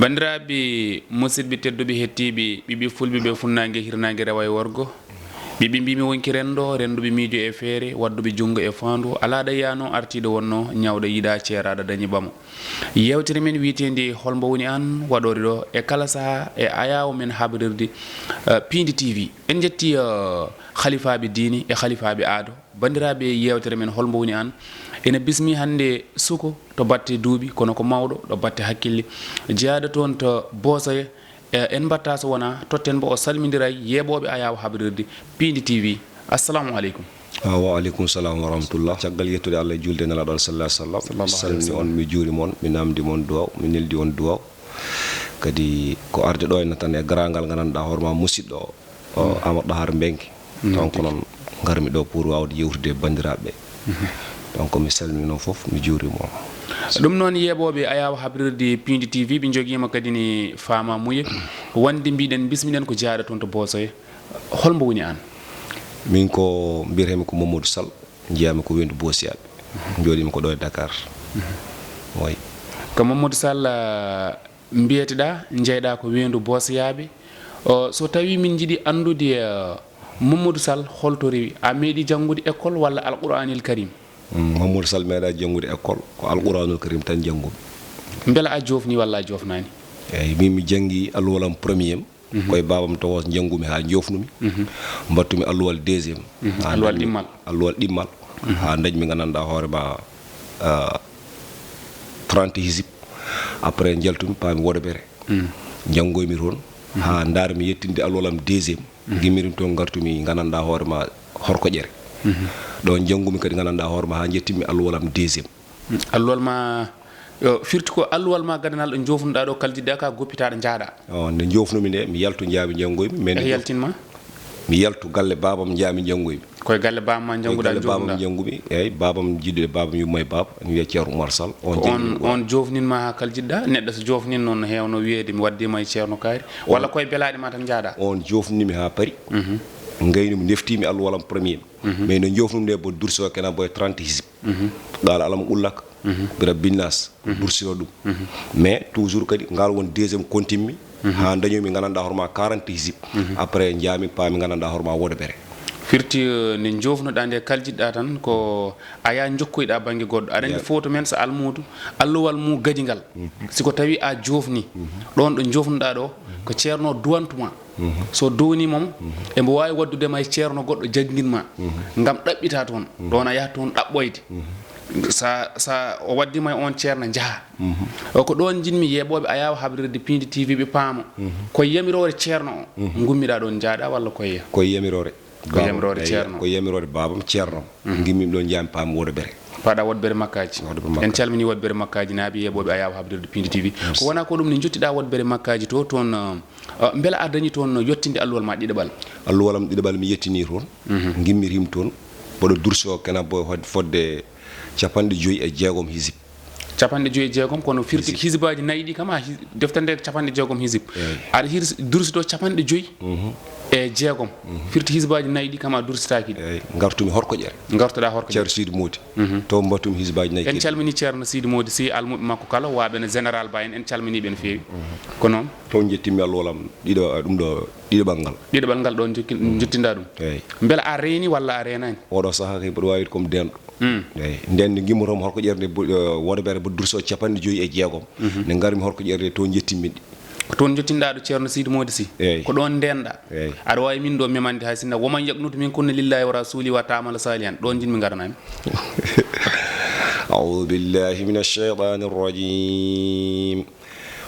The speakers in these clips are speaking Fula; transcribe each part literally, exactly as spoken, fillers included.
Banndiraaɓe musidɓe tedduɓe, hettiiɓe, ɓiɓɓe fulɓe ɓe funnaange, hirnaange, rewo e worgo, ɓiɓɓe mbiimi wonki renndo, rennduɓe miijo e feere, waɗduɓe junngo e faandu, alaa ɗo yaano artiiɗo wonno, ñawɗo yiɗaa, ceeraaɗo dañi ɓamo. Yeewtere men wiyeteende Hol mbo woni aan, waɗoore ɗo e kala sahaa e ayaawo men habrirde, eh, Piindi T V. En njetti, eh, halifaaɓe diine e halifaaɓe aado. Banndiraaɓe, yeewtere men Hol mbo woni aan ene bismi hannde suko to batte duuɓi, kono ko mawɗo to batte hakkille, jeyaaɗo toon to Boosoye. E, en mbaɗta so wonaa totten mbo o salmindiray yeeɓooɓe ayaawo habrirde Piindi T V. Assalamu aleykum. Ah, wa aleykum salam wa rahmatullah. Caggal yettude Allah e juulde e Nelaaɗo Allah sallallahu alaihi wasallam, mi salmini on, mi juurima on, mi namdi mon duwaaw, mi neldi on duwaaw. Kadi ko arde ɗo henna tan e garaangal ngal ngannduɗaa hoore ma musidɗo o, o Amadou Dahar Mbengue. Donc noon ngarmi ɗo pour waawde yewtude e banndiraaɓe ɓe. Donc mi salmini on fof, mi juurima on. Ɗum noon, yeeɓooɓe ayaawo habrirde Piindi T V, ɓe njogiima kadi ne faamamuye. Wonde mbiɗen, bismiɗen ko jeyaaɗo toon to Boosoye. Hol mbo woni aan? Min ko mbiyetee-mi ko Mamadou Sall, njeyaa-mi ko Weendu Boosiyaaɓe. Njooɗii-mi ko ɗo e Dakar. Wayi. Ko Mamadou Sall, ah, mbiyeteɗaa, njeyɗaa ko Weendu Boosiyaaɓe. O, so tawii min njiɗi anndude, eh, Mamadou Sall, hol to rewi? A meeɗi janngude école walla Alquraanil Karim? Mm, Mamadou Sall meeɗaa janngude école, ko Alquraanul Karim tan janngumi. Mbela a joofni walla a joofnaani? Eeyi, min mi janngi alluwal am premier, koye baabam tokooso njanngumi haa njoofnumi. Mbaɗtumi alluwal deuxième. Haa alluwal ndañmi ɗimmal. Alluwal ɗimmal. Haa ndañmi nganndanɗaa hoore ma, ah, trente hizib. Après njaltumi, paami Wodobere. Njanngoymi toon. Haa ndaarmi yettinde alluwal am deuxième. Ngimmirim toon, ngartumi nganndanɗaa hoore ma Horkoƴere. Ɗoon njanngumi kadi nganndanɗaa hoore ma haa njettimmi alluwal am deuxième. Alluwal ma, yo, firti ko alluwal ma gadanal ɗo njoofnuɗaa ɗo, kaljiɗɗaa ka, goppitaaɗo njaaɗaa. O, nde njoofnumi nde, mi yaltu njaami njanngoymi, mais nde e yaltin ma? Mi yaltu galle baabam njaami njanngoymi. Koye galle baabam ma njannguɗaa, galle baabam njoofnuɗaa? Njanngumi, eeyi, baabam jiɗɗo e baabam yumma e baaba, ene wiyee Ceerno Oumar Sall. On ko on, jannginmi on joofnin ma haa kaljiɗɗaa? Neɗɗo so joofnin noon, no heewno wiyeede mi waddii ma e Ceerno Kaari. Walla koye belaaɗe ma tan njaaɗaa? On joofnimi haa Paris. Ngaynumi, ndeftiimi alluwal am premier. Mais no njoofnumi nde, mboɗo dursi o kena boye trente hizib. Qala alam qul lak, bi rabbin nas, ko dursino ɗum. Mais toujours kadi ngal won deuxième kontimmi, haa ndañomi nganndanɗaa hoore ma quarante hizib. Après njaami paami nganndanɗaa hoore ma Wodobere. Firti, eh, nde njoofnuɗaa nde, kaljiɗɗaa tan ko a yaa njokkoyɗaa bannge goɗɗo. Aɗa anndi, fof to men so almuudo, alluwal mum gadi ngal. Si ko tawi a joofni, ɗoon ɗo njoofnuɗaa ɗo, ko ceerno duwantuma. So duwniima mo, embo waawi waɗdude ma e ceerno goɗɗo jannginma, ngam ɗaɓɓitaa toon. Ɗoon a yahat toon ɗaɓɓoyde. Sa, sa o waddii ma e oon ceerno, njahaa. O, ko ɗoon njiɗmi yeeɓooɓe ayaawo habrirde Piindi T V ɓe paama. Ko e yamiroore ceerno o ngummiɗaa ɗoon njaaɗaa walla koye? Ko e yamiroore. Ko yamiroore ceerno. Ko yamiroore baabam ceerno. Ngimmimi ɗoon, njaami paami Wodobere. Paɗaa Wodobere Makkaaji. Wodobere Makkaaji. En calminii Wodobere Makkaaji naaɓe yeeɓooɓe ayaawo habrirde Piindi T V. Merci. Ko wonaa ko ɗum ne njottitoɗaa Wodobere Makkaaji to, toon, eh, mbela a dañi toon yottinde alluwal ma ɗiɗaɓal? Alluwal am ɗiɗaɓal mi yettinii toon. Ngimmirim toon. Mboɗo dursi o kena boye fod-, fodde capanɗe joyi e jeegom hizib. Capanɗe joyi e jeegom, kono firti ko hizibaaji nayi ɗi kam, a hi-, deftere nde ko capanɗe jeegom hizib. Eeyi. Aɗa hir-, dursi ɗo capanɗe joyi e jeegom. Firti hizibaaji nayi ɗi kam a dursitaaki ɗi. Eeyi, ngartumi Horkoƴere. Ngartoɗaa Horkoƴere. Ceerno Sidi Moodi. To mbaɗtumi hizibaaji nayi. En calminii Ceerno Sidi Moodi Sy, almuɓɓe makko kala, waaɓe no Général Ba en, en calminii ɓe no feewi. Ko noon. Toon njettimmi alluwal am ɗiɗo, ɗum ɗo, ɗiɗaɓal ngal. Ɗiɗaɓal ngal ɗoon jokki-, njottinɗaa ɗum. Eeyi. Mbela a reeni walla a reenaani? Oɗo sahaa kay mboɗo waawi wiide ko mi deenɗo. Mm. Eeyi. Nden nde ngimmotomi Horkoƴere nde, bo-, eh, Wodobere mboɗo dursi o capanɗe joyi e jeegom. Nde ngarmi Horkoƴere nde, toon njettimmi ɗi. Ko toon njottinɗaa ɗo Ceerno Sidi Moodi Sy? Eeyi. Ko ɗoon ndeenɗaa? Eeyi. Aɗa waawi min ɗo memande hay sinno, "Wa man yaqnut minkunna lillahi wa rasuli wa ta'mal salihan." Ɗoon njiɗmi ngaranaa mi. أعوذ بالله من الشيطان الرجيم.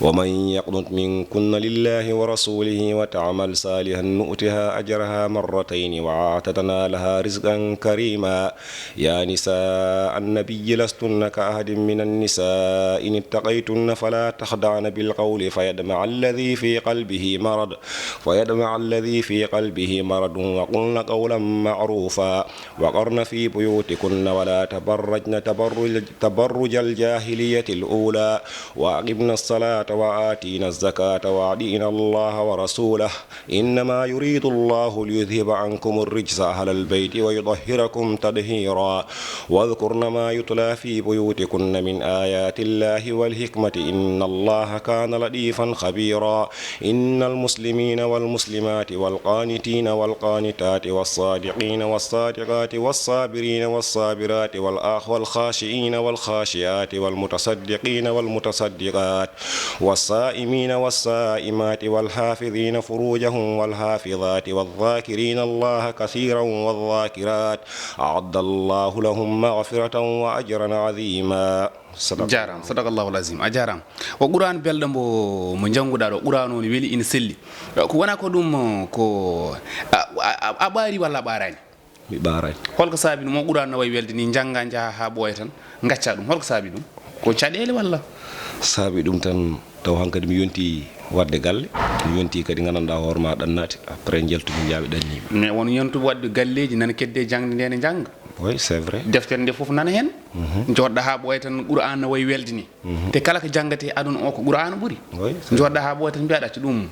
ومن يقنت منكن لله ورسوله وتعمل صالحا نؤتها أجرها مرتين وأعتدنا لها رزقا كريما. يا نساء النبي لستن كأحد من النساء إن اتقيتن فلا تخضعن بالقول فيطمع الذي في قلبه مرض، فيطمع الذي في قلبه مرض وقلن قولا معروفا. وقرن في بيوتكن ولا تبرجن تبرج، تبرج الجاهلية الأولى وأقمن الصلاة وآتينا الزكاة وأطعنا الله ورسوله إنما يريد الله ليذهب عنكم الرجس أهل البيت ويطهركم تطهيرا. واذكرن ما يتلى في بيوتكن من آيات الله والحكمة إن الله كان لطيفا خبيرا. إن المسلمين والمسلمات والقانتين والقانتات والصادقين والصادقات والصابرين والصابرات والأخ والخاشعين والخاشعات والمتصدقين والمتصدقات والصائمين والصائمات والحافظين فروجهم والحافظات والذاكرين الله كثيرا والذاكرات أعد الله لهم مغفرة وأجرا عظيما. Sadaq. Jaaraama, sadaqallahul azim. A jaaraama. O Qur'aan belɗo mbo, mo njannguɗaa ɗo, Qur'aan o ne weli, ina selli. Ko wona ko ɗum, ko a, a, a, a ɓaari walla a ɓaaraani? Mi ɓaaraani. Holko saabi ɗum? O Qur'aan no wayi welde ni, njannga, njaha haa ɓooya tan, ngacca ɗum. Holko saabi ɗum? Ko caɗeele walla? Saabi ɗum tan, taw hankadi mi yonti waɗde galle, mi yonti kadi nganndanɗaa hoore ma ɗannaade, après njaltumi njaaɓi ɗanniimi. Mais won yontuɓe waɗde galleeji, nana kedde jaŋde nde ne njannga. Oui, c'est vrai. Deftere nde fof nana heen. Njoɗɗa haa ɓooya tan, Qur'aan no wayi welde ni. Te kala ko janngate aduna o ko Qur'aana ɓuri. Oui, c'est vrai. Njoɗɗa haa ɓooya tan mbiya ɗacca ɗum.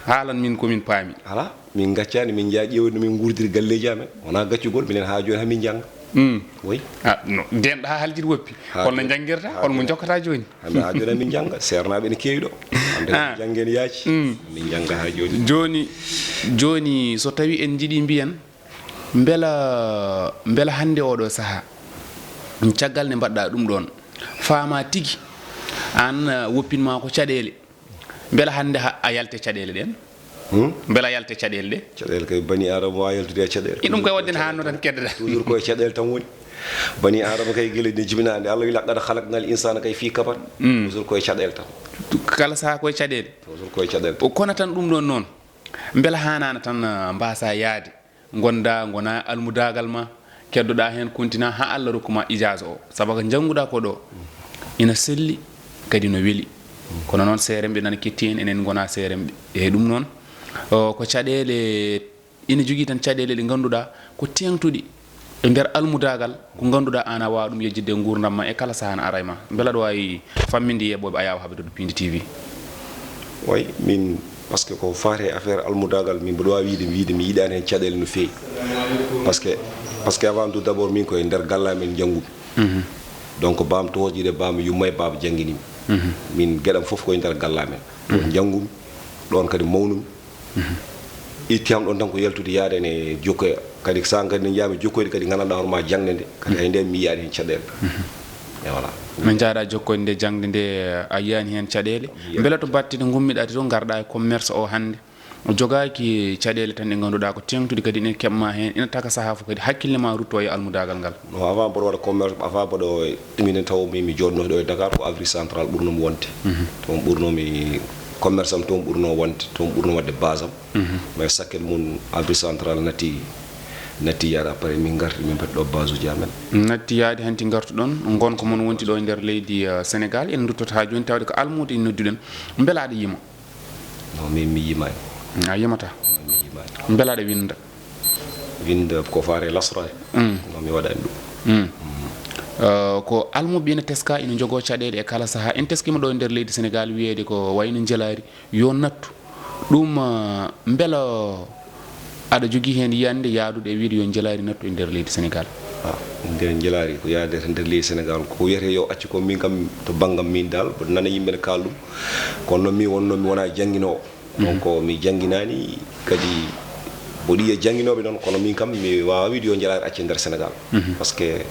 Haalan min ko min paami. Alaa, min ngaccaani, min njaha ƴeewde no min nguurdiri galleeji amen. Wonaa gaccugol, minen haa jooni haa min njannga. Mm. Oui. Ah, no, ndeen ɗo haa haljiri woppi. Haa jooni. Holno njanngirta? Holmo njokkata jooni? Hannde haa jooni min njannga. Seernaaɓe ene keewi ɗo. Hannde ah. Jannge ene yaaji. Mm. Min njannga haa jooni. Jooni, jooni so tawii en njiɗii mbiyen, Mbela, mbela hannde oo ɗoo sahaa, caggal nde mbaɗɗaa ɗum ɗoon, faamaa tigi, aan, uh, woppin maa ko caɗeele, mbela hannde ha, a yalte caɗeele ɗeen? Hmm? Mbela a yalte caɗeele ɗe? Caɗeele kay, bani Aadama waawaa yaltude e caɗeele. Ɗum koye waɗde ne haanno tan keddoɗaa. Toujours koye caɗeele tan woni. Bani Aadama kay, gila nde jibinaa nde, Allah wi, "Laqad khalaqnal insana kay fii kabad." Mm. Toujours koye caɗeele tan. Kala sahaa koye caɗeele. Toujours koye caɗeele tan. Kono tan ɗum ɗoon noon, mbela haanaana tan, uh, mbaasaa yahde? Ngondaa, ngonaa almudaagal ma, keddoɗaa heen, kontinaa haa Allah rokku ma ijaaza o. Sabu ko njannguɗaa ko ɗoo, ina selli, kadi no weli. Kono noon, seeremɓe nana ketti en, enen ngonaa seeremɓe. Eey, ɗum noon, o, ko caɗeele, ina jogii tan caɗeele ɗe ngannduɗaa ko teeŋtuɗe e nder almudaagal, ko ngannduɗaa aan a waawaa ɗum yejjitde e nguurndam ma e kala sahaa na ara e ma. Mbela aɗa waawi famminde yeeɓooɓe Ayaawo Habdude Pindi T V? Way, min, parce que ko faati e affaire almudaagal, min mboɗo waawi wiyde, wiyde mi yiɗaani heen caɗeele no feewi. Parce que, parce que avant tout d'abord, min ko e nder galle amen njanngumi. Mhm. Donc, baam tohojiiɗo e baam yumma e baaba janngini mi. Mhm. Min geɗam fof ko e nder galle amen. Ɗoon njanngumi, ɗoon kadi mawnumi. Mhm. Itti am ɗoon tan ko yaltude yahde ne jokkoya. Kadi sahaa kadi ne njaami jokkoyde kadi nganndanɗaa hoore ma jaŋde nde. Kadi hay ndeen mi yiyaani heen caɗeele. Mhm. E voilà. No njaaɗaa jokkoyde nde jaŋde nde, a yiyaani heen caɗeele? Mi yiyaani. Mbele to batte ɗe ngummiɗaa to ngarɗaa e commerce o hannde? O jogaaki caɗeele tan ɗe ngannduɗaa ko teeŋtuɗe kadi ina keɓ ma heen, ina taka sahaa fof kadi hakkille ma rutto e almudaagal ngal. No avant mboɗo waɗa commerce, avant mboɗo, minen taw min mi jooɗnoo ɗo e Dakar ko Afrique Centrale ɓurnoo mi wonde. Mhm. Toon ɓurnoo mi commerce am, toon ɓurnoo wonde, toon ɓurnoo waɗde base am. Mhm. Mais sakket mum Afrique Centrale natti, natti yaade après min ngarti min mbaɗi ɗo base uji amen. Natti yaade hanti ngartuɗon, ngonka mon wonti ɗo e nder leydi, uh, Sénégal. En nduttoto haa jooni tawde ko almuudo en nodduɗen. Mbela aɗa yima? No, min mi yimaani. A yimataa? Mi yimaani. Mbela aɗa winnda? Winnda ko faare lasraare. Mm. No, mi waɗaani ɗum. Mm. Uh, ko almuɓe ina teska, ina njogoo caɗeele e kala sahaa. En teskiima ɗo e nder leydi Sénégal wiyeede ko wayno njelaari yo nattu. Ɗum, uh, mbela aɗa jogii heen yiyannde yaadude e wiyde yo njelaari nattu e nder leydi Sénégal? Ah, nder njelaari ko yaadata nder leydi Sénégal, ko wiyetee yo accu ko, min kam to banngam min dal, mboɗo nana yimɓe ne kaala ɗum. Kono noon min wonnoo mi wonaa jannginoowo. Mhm. Donc mi jannginaani kadi, mboɗo yiya jannginooɓe noon, kono min kam mi waawaa wiyde yo njelaari acce nder Sénégal. Mhm. Parce que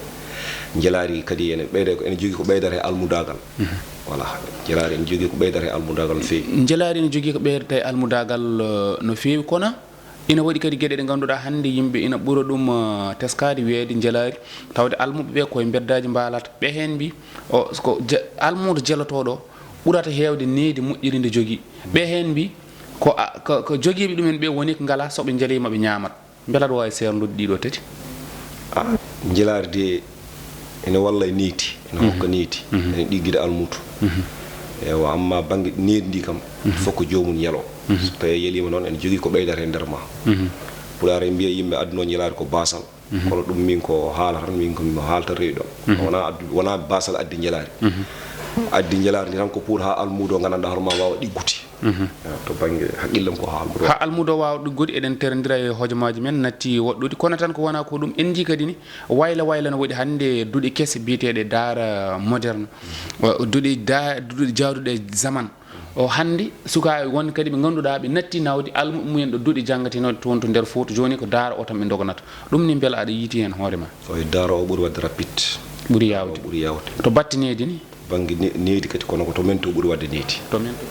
njelaari kadi ene ɓeyda, ene jogii ko ɓeydata e almudaagal. Mhm. Voilà. Njelaari ene jogii ko ɓeydata e almudaagal no feewi. Njelaari ene jogii ko ɓeydata e almudaagal, uh, no feewi, kono ina waɗi kadi geɗe ɗe ngannduɗaa hannde yimɓe ina ɓura ɗum, uh, teskaade, wiyeede njelaari, tawde almuɓe ɓe koye mbeddaaji mbaalata. Ɓe heen mbi, o, ko je-, almuudo jelotooɗo ɓurata heewde needi moƴƴiri ndi jogii. Ɓe heen mbi ko a, ko, ko jogiiɓe ɗumen ɓe woni ko ngalaa, so ɓe njelii ma ɓe ñaamat. Mbela aɗa waawi seerndude ɗiɗo tati? Ah, njelaari de ene walla e needi, ene hokka needi, ene ɗiggude almuudo. Ewa, amma bannge needi ndi kam, fof ko joomum yelo. So tawii a yeliima noon, ene jogii ko ɓeydata e nder ma. Pulaar en mbiya yimɓe aduna o njelaari ko baasal. Kono ɗum min ko haala tan, min ko mi haalta rewi ɗo. Wona addu, wona basal addi njelaari. Addi njelaari ndi tan ko pour ha almuudo gandanɗa hoore ma waawa ɗiggude. Eh, to bannge haqqillam ko ha almuudo. Ha almuudo waawa ɗiggude, eɗen terondira e hojomaaji men natti woɗɗude. Kono tan ko wona ko ɗum en njii kadi ni, wayla wayla no waɗi hannde duɗe kese biyeteeɗe daara moderne. O, duɗe da-, duɗe jaaduɗe zaman. O hannde sukaaɓe won kadi ɓe ngannduɗaa ɓe natti nawde almuɓe mumen ɗo duɗe janngatinooɗe toon to nder Fuuta. Jooni ko daara o tan ɓe ndoganata. Ɗum ni mbela aɗa yiiti heen hoore ma? Oye, daara o ɓuri waɗde rapide. Ɓuri yaawde. O ɓuri yaawde. To batte needi ni? Bannge ne-, needi kadi, kono ko to men to ɓuri waɗde needi. To men to.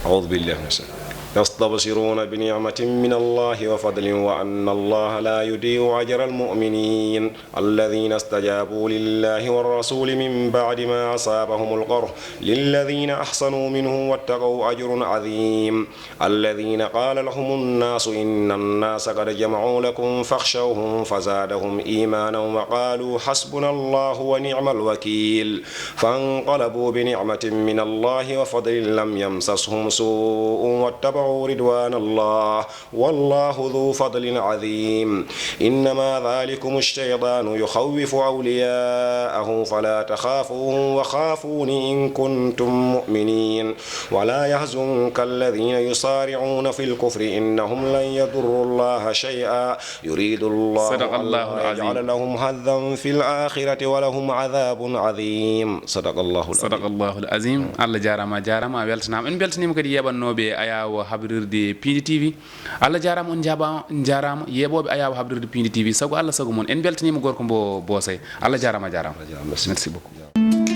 أعوذ بالله من الشيطان. يستبشرون بنعمة من الله وفضل وأن الله لا يضيع أجر المؤمنين. الذين استجابوا لله والرسول من بعد ما أصابهم القرح للذين أحسنوا منهم واتقوا أجر عظيم. الذين قال لهم الناس إن الناس قد جمعوا لكم فاخشوهم فزادهم إيمانا وقالوا حسبنا الله ونعم الوكيل. فانقلبوا بنعمة من الله وفضل لم يمسسهم سوء واتبعوا رضوان الله والله ذو فضل عظيم. إنما ذلكم الشيطان يخوف أولياءه فلا تخافوهم وخافون إن كنتم مؤمنين. ولا يحزنك الذين يسارعون في الكفر إنهم لن يضروا الله شيئا يريد الله صدق الله ألا العظيم. يجعل لهم حظا في الآخرة ولهم عذاب عظيم. صدق الله العظيم. Sadaqallahul azim. Allah jaaraama, a jaaraama, a weltanaama. En mbeltaniima kadi yeeɓannooɓe Ayaawo habrirde Piindi T V. Allah jaaraama, on njaaba-, on njaaraama, yeeɓooɓe Ayaawo habrirde Piindi T V. Sago Allah, sago mon. En mbeltaniima gorko mbo Boosay. Allah jaaraama, a jaaraama. Merci. Merci beaucoup.